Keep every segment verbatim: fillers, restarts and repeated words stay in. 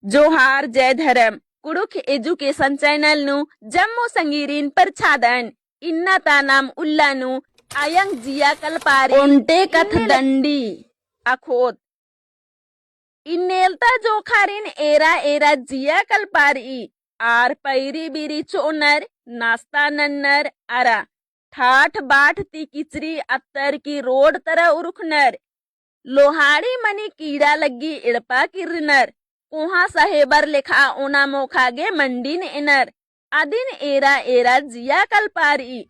जोहार, जय धरम। कुँड़ुख़ education channel नू जम्मो संगीरिन परछादन। इन्ना ता नाम उल्ला नू अयंग जिया कलपारी। ओन्टे कत्थ इन्ने डंडी अख़ोत। इन्नेलता जोंख़ारिन एरा एरा जिया कलपारी। आर पैरी बीरी चोनर, नास्ता नन्नर अरा ठाठ बाट ती किचरी अत्तर की रोड तरा उरुखनर। लोहाड़ी मनी कीड़ा लग्गी एड़पा किर्रनर। कोहाँ सहेबर लेखा ओना मोखा गे मंडी ने'अनर। अदिन एरा एरा जिया कलपारी।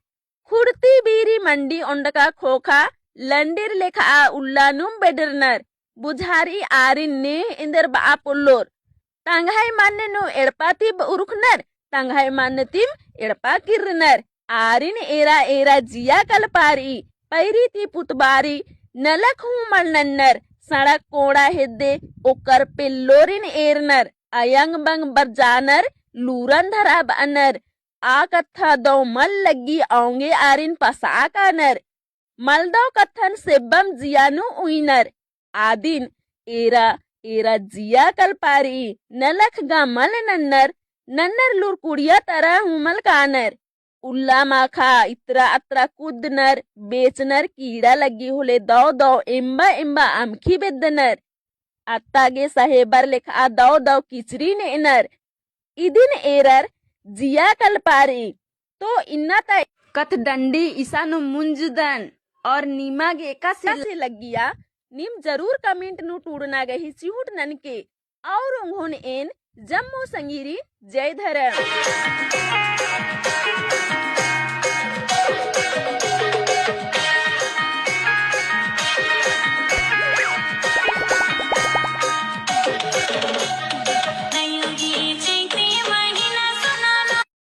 खुड़ती बीरी मंडी ओंडका खोखा लंडिर लेखा उल्ला नुम बेडरनर। बुझारी आरिन ने एन्देर ब'आ पोल्लोर। तंग्है मन्न नू एड़पा ती उरुखनर, तंग्है मन्न तिम एड़पा किर्रनर। आरिन एरा एरा जिया कलपारी, पैरी ती पुतबारी, नलख हूँ मल नन्नर, सड़क कोड़ा हेद्दे ओकर पेल्लोरिन एरनर, अयंग बंग बरजानर, लूरन धरा ब'अनर, आ कत्था दौ मल लग्गी औंगे आरिन पस'आ कानर। मलदौ कत्थन सेब्बम जिया नू उइनर। आदिन एरा एरा जिया कलपारी, नलख गा मल नन्नर, नन्नर लूर कुड़िया तरा हूँ मल कानर। उल्ला माखा इतरा अतरा कुद्दनर, बेचनर कीड़ा लग्गी होले दौ दौ एम्बा एम्बा अमखी बेद्दनर। अत्ता गे सहेबर लेखा दौ दौ किचरी ने'अनर। इदिन एरर जिया कलपारी। तो इन्ना ता कत्थ डंडी इसानु मुंजदन और नीमा गे एकासे लग्गिया नीम जरूर comment नू टूड़ना गही चिहुट ननके। और ओंघोन एन जम्मो संगीरी जय धरम।